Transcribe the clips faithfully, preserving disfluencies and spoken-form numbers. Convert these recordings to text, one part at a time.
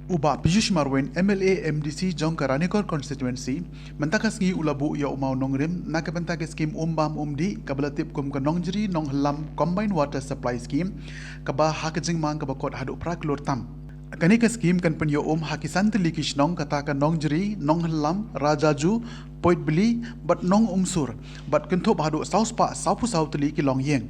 U Bah Piyush Marwein, M L A M D C jong ka Ranikor Constituency, mynta ka sngi u la buh ïa u mawnongrim na ka bynta ka skim Umbam Umdih kaba la tip kum ka Nongjri Nonghyllam Combined Water Supply Scheme, kaba ha ka jingmang kaba kot haduh phra klur tam. Kane ka skim kan pynïoh um ha ki san tylli ki shnong, kata ka Nongjri Nonghyllam, Rajaju, Poitbili bad Nongumsur, bad kynthup haduh saw spah saw phew saw tylli ki longïing.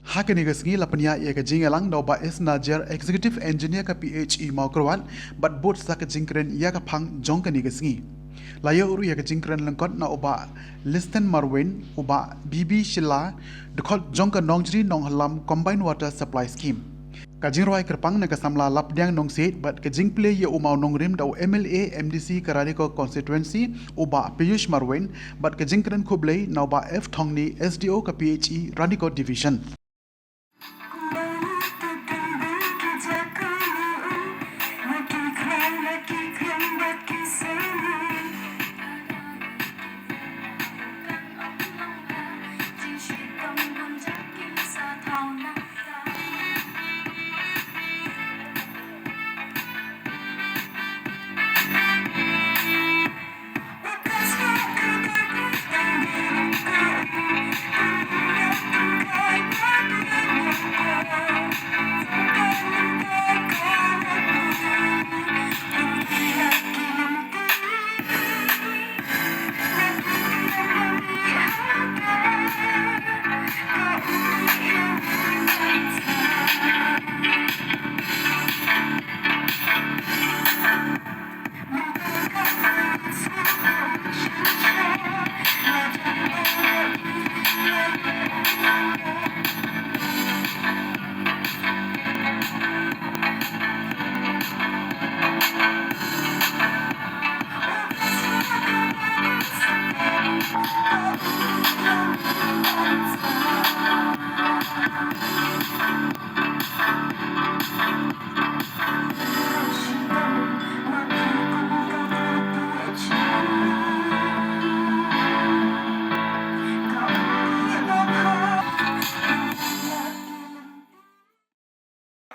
Ha kane ka sngi la pynïaid ïa ka jingïalang da u Bah S Najiar, Executive Engineer ka P H E Mawkyrwat, bad bud sa ka jingkren ïa ka phang jong kane ka sngi. La ïoh ruh ïa ka jingkren lyngkot na u Bah Listen Marwein, u Bah B B Shylla, dkhot jong ka Nongjri Nonghyllam Combined Water Supply Scheme. Ka jingrwai kyrpang na ka samla Lapdiang Nongsiej bad ka jingplie ïa u mawnongrim da u M L A M D C ka Ranikor Constituency, u Bah Piyush Marwein, bad ka jingkren khublei na u Bah F Thongni, S D O ka P H E Ranikor Division.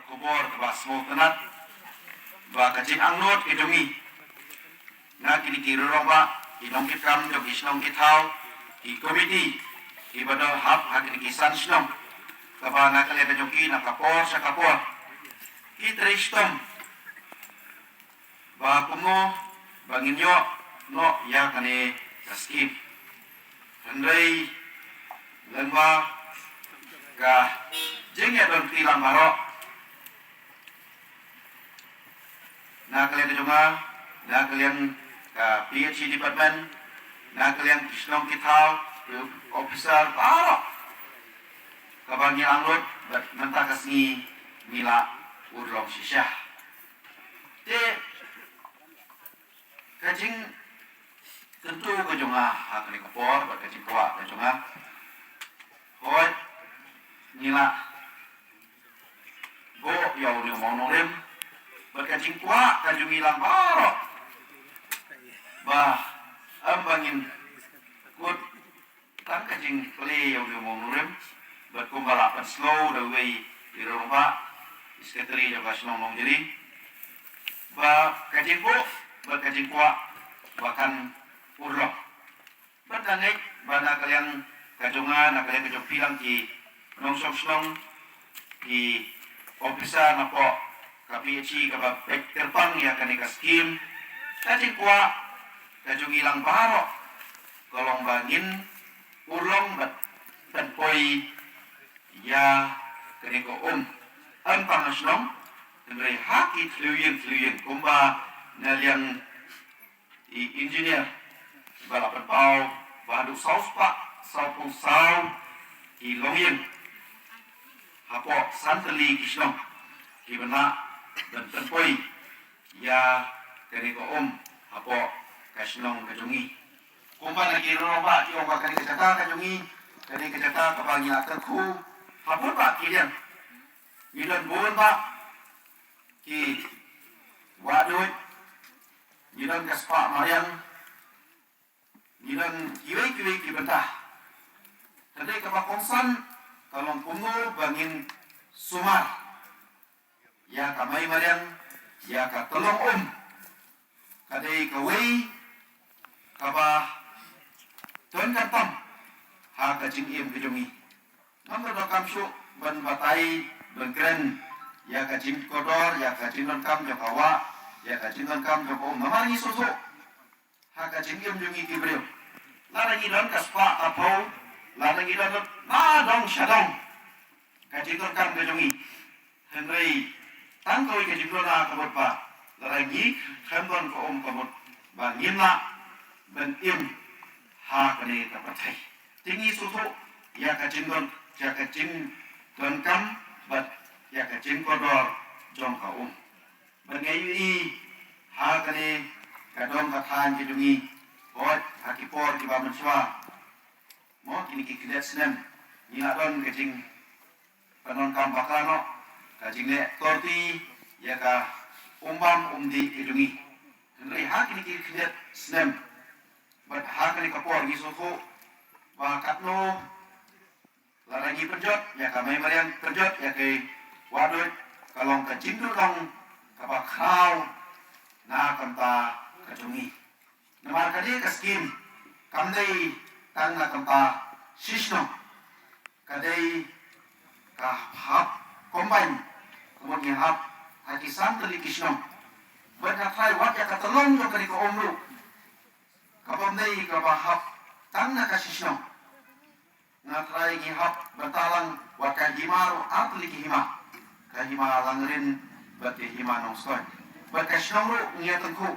Khubor kaba sngewtynnat ba ka jingangnud ka jong ngi na kine ki rangbah, ki nongkitkam jong ki shnong ki thaw, ki komiti kiba don hap ha kine ki san shnong, kaba na ka liang ka jong ki na ka por sha ka por ki trei shitom ba kumno ba ngin ïoh noh ïa kane ka skim. Hynrei lyngba ka jingïadon kti lang baroh na ka liang ka jong nga, na ka liang ka P H E department, na ka liang ki shnong ki thaw, ki officer baroh, kaba ngi angnud bad mynta ka sngi ngi la urlong shisha. Te ka jingkyntu ka jong nga ha kane ka por bad ka jingkwah ka jong nga, hooid, ngi la buh ïa une u mawnongrim bad ka jingkwah ka jong ngi lang baroh ba ym ba ngin kut tang ka jingplie ïa une u mawnongrim, bad kumba la pynsngew da uwei i rangbah, i sekretari jong ka shnong Nongjri, ba ka jingbuh bad ka jingkwah ba kan urlong. Bad nga ngeit ba na ka liang ka jong nga, na ka liang ka jong phi lang ki nongshong shnong, ki officer napoh ka P H E kaba peit kyrpang ïa kane ka skim, ka jingkwah ka jong ngi lang baroh ka long ba ngin urlong bad pynpoi ïa kane ka um, ym tang ha shnong, hynrei ha ki thliew ïing thliew ïing, kumba na liang i engineer ba la pynpaw ba haduh saw spah saw phew saw ki longïing hapoh san tylli ki shnong kiba lah ban pynpoi ïa kane ka um hapoh ka shnong ka jong ngi. Kumba na ki rangbah ki ong ba kane ka jaka ka jong ngi, kane ka jaka kaba ngi la kyrkhu ha bun bah ki liang. Ngi don bun bah ki wahduid, ngi don ka spah mariang, ngi don kiwei kiwei ki bynta. Hynrei kaba kongsan ka long kumno ba ngin sumar ïa ka mei mariang, Ïa ka tyllong um ka dei kawei kaba don kyrpang ha ka jingim ka jong ngi. Ngam donkam shuh ban batai, ban kren ïa ka jingkordor, ïa ka jingdonkam jong ka wah, ïa ka jingdonkam jong ka um. Namar ngi sngewthuh ha ka jingim jong ngi ki briew, lada ngi don ka spah ka phew, lada ngi don na dong sha dong, ka jingdonkam ka jong ngi. Hynrei tang kawei ka jingduna ka mut ba lada ngi khlem don ka um ka mut ba ngim lah ban im ha kane ka pyrthei. Te ngi sngewthuh ïa ka jingdon, ïa ka jingdonkam bad ïa ka jingkordor jong ka um. Bad nga ïohi ha kane ka dong ka thaiñ ka jong ngi, hooid, ha ki por kiba mynshuwa, mo, kine ki khyndiat snem, ngi la don ka jingpyndonkam bakla noh, ka jingleh torti ïa ka um bam um dih ka jong ngi. Hynrei ha kine ki khyndiat snem bad ha kane ka por ngi sngewthuh ba katno lada ngi pynjot ïa ka mei mariang, pynjot ïa ka wahduid, ka long ka jingduhnong kaba khraw na ka bynta ka jong ngi. Namar kane ka skim kam dei tang na ka bynta shi shnong, ka dei ka hap combine, ka mut ngi hap ha ki san tylli ki shnong. Bad nga tharai wat ïa ka tyllong jong kane ka um ruh ka bym dei kaba hap tang na ka shi shnong. Nga tharai ngi hap bynta lang wat ka hima ruh ar tylli ki hima. Ka hima Langrin bad ka hima Nongstoiñ. Bad ka shnong ruh ngi ïa tyngkhuh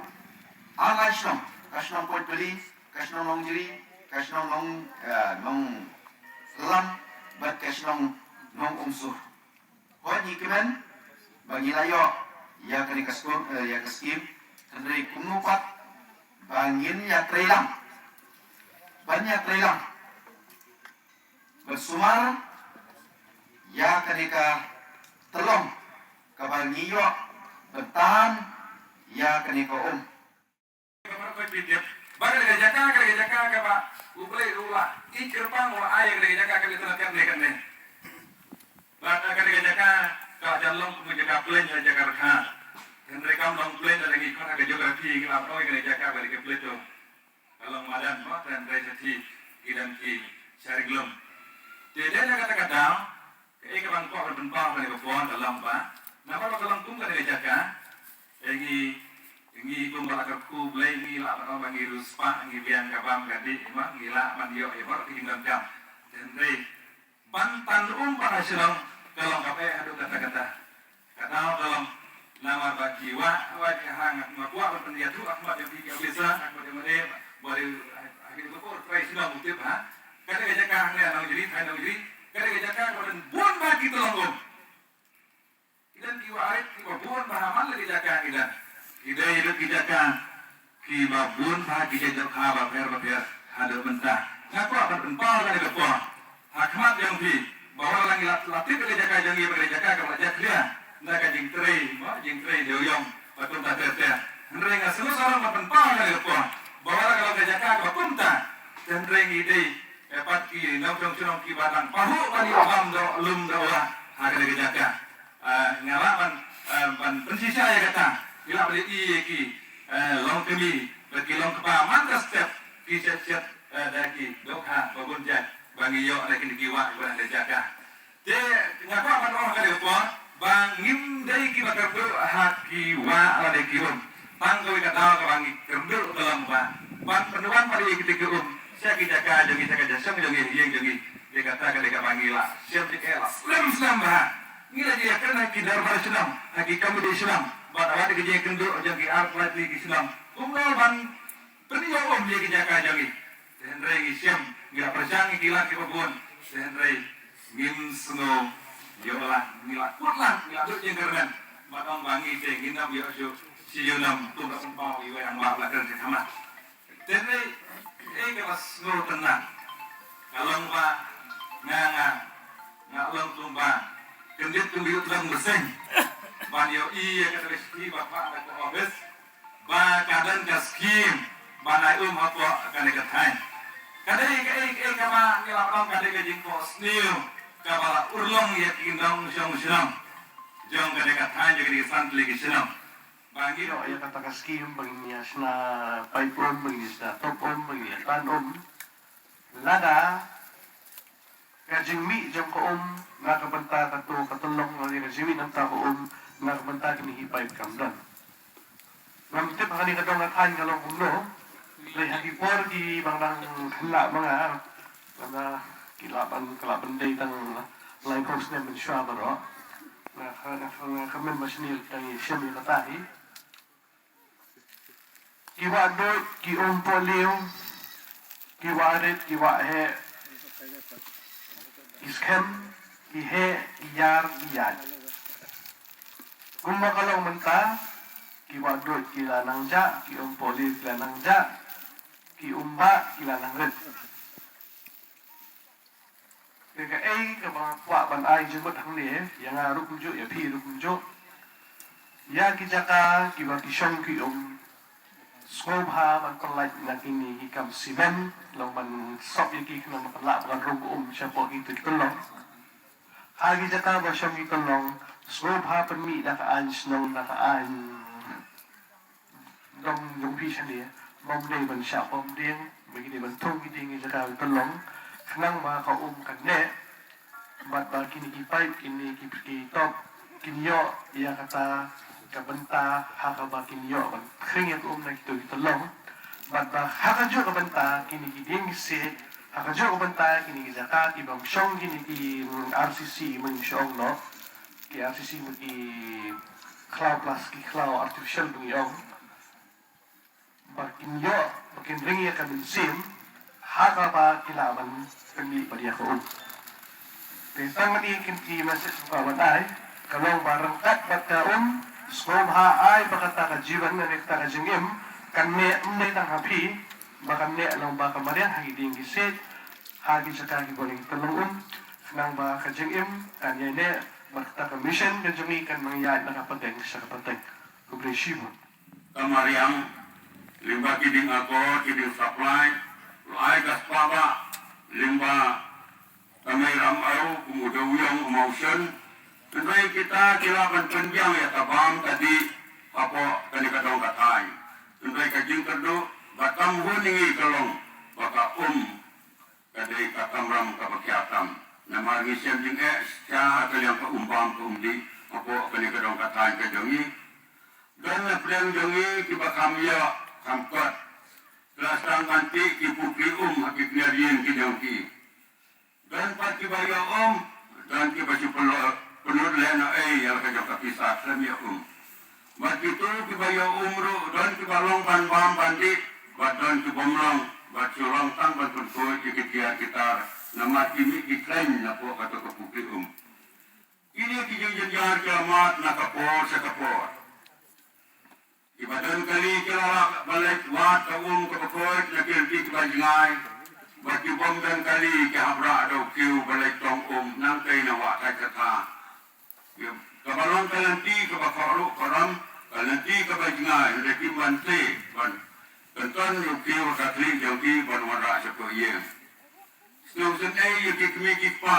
ar lai shnong, ka shnong Poitbeli, ka shnong Nongjri, ka shnong Nong, eh, Nonglam bad ka shnong Nongumsur. Hooid, ngi kmen ba ngi la ïoh ïa kane ka skim, eh, ïa ka skim, hynrei kumno pat ba ngin ïa trei lang, ban ïa trei lang ban sumar ïa kane ka tyllong kaba ngi ïoh ban tan ïa kane ka um. Ba ka dei ka jaka, ka dei ka jaka kaba U Blei u la ïeit kyrpang, u la ai ka dei ka jaka kaba itynnad katne katne. Ba ka dei ka jaka ka jan long kum ka jaka plane, ka jaka rkha. Hynrei kam long plane, da ngi khot ha ka geography ngi la ong ka dei ka jaka ba dei ka plateau. Ka long madan mo, hynrei sa ki dang ki shari glum. Te dei na kata ka daw, kaei kaba nga kwah ban pynpaw kane ka por ka long ba, namar ba ka long kum kane ka jaka, eh, ngi, ngi kum ba la kyrkhu Blei, ngi lah ban ong ba ngi riewspah, ngi biang ka bam ka dih, mo, ngi lah ban ïoh ïa baroh ki jingdonkam. Hynrei ban tan um pat ha shnong ka long kaba eh haduh katta katta. Ka daw ka long namar ba ki wah, wah ki hang, nga kwah ban pynïathuh ha khmat jong phi ki officer, ha khmat jong phi, ba dei ha ki dei ka por trai shnong u tip ha. Ka dei ka jaka hangne ha Nongjri, thaiñ Nongjri, ka dei ka jaka kaba don bun bha ki tyllong um. Ki don ki wah rit kiba bun bha man la ki jaka ki don. Ki dei ruh ki jaka kiba bun bha ki jait dohkha bapher bapher haduh mynta. Nga kwah ban pynpaw kane ka por ha khmat jong phi ba wat la ngi la, la tip ka jaka jong ngi ba ka jaka kaba la jakhlia na ka jingtrei, mo, jingtrei dewïong ba kumta ter ter. Hynrei nga sngewsarong ban pynpaw kane ka por ba wat la ka long ka jaka kaba kumta, hynrei ngi dei, eh, pat ki nongshong shnong kiba dang pahuh ban ïoh bam doh lum doh wah ha kane ka jaka. Ah, nga lah ban, ah, ban pynshisha ïa kata. Ngi lah ban ïohi ïa ki, eh, longkmie bad ki longkpa man ka step, ki shet shet, eh, da ki dohkha ba bun jait ba ngi ïoh da kine ki wah ba dang da jaka. Te nga kwah ban ong ha kane ka por ba ngim dei kiba kyrduh ha ki wah lane ki um. Tang kawei ka daw kaba ngi kyrduh ka long ba ban pynwan pat ïa kita ki um sha ki jaka jong ngi, sha ka jaka jong ngi, ïing jong ngi. Te kata ka dei kaba ngi lah shim, te ka lah slem slem bha. Ngi la ïakren ha ki dorbar shnong, ha ki komiti shnong, bad wat ki jingïakynduh jong ki arphew lai tylli ki shnong kumno ban pynïoh um ïa ki jaka jong ngi. Te hynrei ngi shem, ngi la pyrshang ïa ki lad kiba bun, te hynrei ngim sngew ïoh lad, ngi la kut lad, ngi la duh jingkyrmen. Bad ong ba ngi te ngin ym ïoh shuh shi junom, kum ka pynpaw iwei rangbah ba la kren sha khmat. Te hynrei ei kaba sngewtynnat ka long ba nga, nga, nga long kumba kyndit kumba ïoh tlang bseiñ ban ïohi ïa kata ka shithi ba phah na ka office ba ka don ka skim ban ai um hapoh kane ka thaiñ. Ka dei kaei kaei kaba ngi la pynlong, ka dei ka jingkoh sniew kaba la urlong ïa ki nongshong shnong jong kane ka thaiñ, jong kane ka san tylli ki shnong. Ba ngi ïoh ïa kata ka skim ba ngin ïa shna paip um, ba ngin ïa shna top um, ba ngin ïa tan um. Lada ka jingmih jong ka um na ka bynta kato ka tyllong, lane ka jingmih na ka bynta ka um na ka bynta kine ki paip kam don. Ngam tip ha kane ka dong ka thaiñ ka long kumno. Hynrei ha ki por kiba dang khynnah ma nga, nga ki lah ban, ka lah ban dei tang laiphew snem mynshuwa baroh. Nga, nga, nga kmen ba shane tang ïa shem ïa kata hi. Ki wah duid, ki umpohliew, ki wah rit, ki wah heh, ki skhem, ki heh, ki ïar, ki ïaid. Kumba ka long mynta, ki wah duid ki la nang jah, ki umpohliew ki la nang jah, ki umbah ki la nang rit. Te kaei kaba nga kwah ban ai jingmut hangne, ïa nga ruh kumjuh, ïa phi ruh kumjuh, ïa ki jaka kiba ki shong ki um, sngewbha ban pyllait na kine ki kam cement, long ban sop ïa ki khnang ba kan lah ban rung um shapoh kito ki tyllong. Ha ki jaka ba shong ki tyllong, sngewbha pynmih da ka aiñ shnong, da ka aiñ dong jong phi shane, bym dei ban shah bom dieng, ba ki dei ban thung ki dieng ki jaka ki tyllong, khnang ba ka um kan neh, bad ba kine ki paip, kine ki, ki top, kin ïoh ïa kata ka bynta, ha kaba kin ïoh ban khring ïa ka um na kito ki tyllong, bad ba ha kajuh ka bynta kine ki dieng ki siej, ha kajuh ka bynta kine ki jaka ki bym shong kine ki, mm, R C C, mynshong noh ki R C C, mynta ki khlaw plas, ki khlaw artificial ba ngi ong. Ba kin ïoh, ba kin ring ïa ka mynsiem, ha kaba ki lah ban pynmih bad ïa ka um. Te tang kane kin ki message ba ban ai, ka long ba ryngkat bad ka um, sngewbha ai ba kata ka jiwan ne kata ka jingim kan neh, ym dei tang ha phi, ba kan neh long ba ka mariang ha ki dieng ki siej, ha ki jaka kiba ring tyllong um, khnang ba ka jingim kan ïai neh, bad kata ka mission ka jong ngi kan nang ïaid na ka pateng sha ka pateng. Khublei shibun. Ka mariang, lyngba ki dieng akor, ki dieng supply, la ai ka spah bah lyngba ka Mei Ram Aw, kum u Dewïong u Mawshun. Hynrei kita ki lah ban pynbiang ïa ka bam ka dih hapoh kane ka dong ka thaiñ. Hynrei ka jingkyrduh ba tam hun ngi ka long ba ka um ka dei ka kamram kaba khia tam. Namar ngi shem jingeh sha ka liang ka um bam ka um dih hapoh kane ka dong ka thaiñ ka jong ngi. Don na pdeng jong ngi kiba kham ïoh kham kot. Ki la sdang ban tih ki pukri um ha ki kñia ïing ki jong ki. Don pat kiba ïoh um, don kiba shu pynlut, pynlut leh noh ei ïa la ka jong ka pisa khlem ïoh um. Bad kito kiba ïoh um ruh, don kiba long ban bam ban dih, bad don kibym long, bad shu long tang ban pynkhuid ïa ki tiar ki tar, namar ki mih ki khlaiñ napoh kato ka pukri um. Kine ki jingjynjar ki la mad na ka por sha ka por. Kiba don kali ki la lah ban leit wad ka um kaba khuid na ki lynti kiba jngai, bad ki bym don kali ki hap rah da u kiew ban leit tong um nangtei na wah thait ka tha. Kaba long ka lynti kaba khohruh khohram, ka lynti kaba jngai, hynrei kim ban trei ban pynton ïa u kiew ha ka khlieh jong ki ban wanrah shapoh ïing. Sngewsynei ïa ki kmie ki kpa.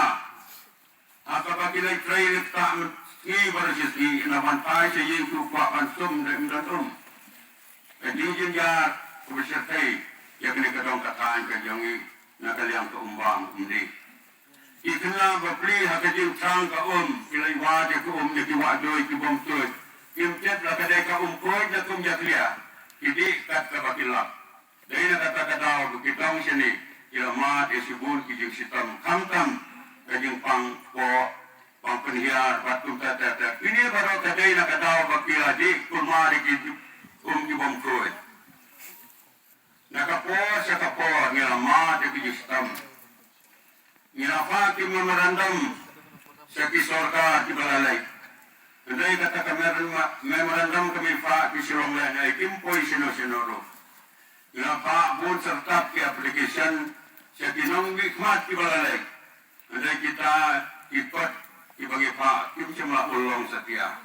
Ha kaba ki leit trei lyngkhuh mynsngi bad shisngi, na ban phai sha ïing shu kwah ban sum, ym don um. Ka jingjynjar kaba shyrkhei ïa kane ka dong ka thaiñ ka jong ngi na ka liang ka um bam um dih. Ki khynnah bapli ha ka jingthrang ka um, ki leit wad ïa ka um na ki wah duid ki bym tuid. Kim tip la ka dei ka um khuid ne ka um jakhlia. Ki dih kat kaba ki lap. Dei na kata ka daw ba ki dong shane ki la mad ïa shibun ki jingshitom, khamtam ka jingpang poh, pang pynhiar bad kumta ter ter. Kine baroh ka dei na ka daw ba ki la dih kulmar ïa ki um ki bym khuid. Na ka por sha ka por ngi la mad ïa ki jingshitom. Ngi la phah ki memorandum sha ki sorkar kiba la leit. Hynrei kata ka mer-, memorandum ka mih phah ki shu long lehnoh, kim poi shano shano ruh. Ngi la phah bun syrtap ki application sha ki nongmihkhmat kiba la leit. Hynrei kita ki kot kiba ngi phah kim shym la urlong satia.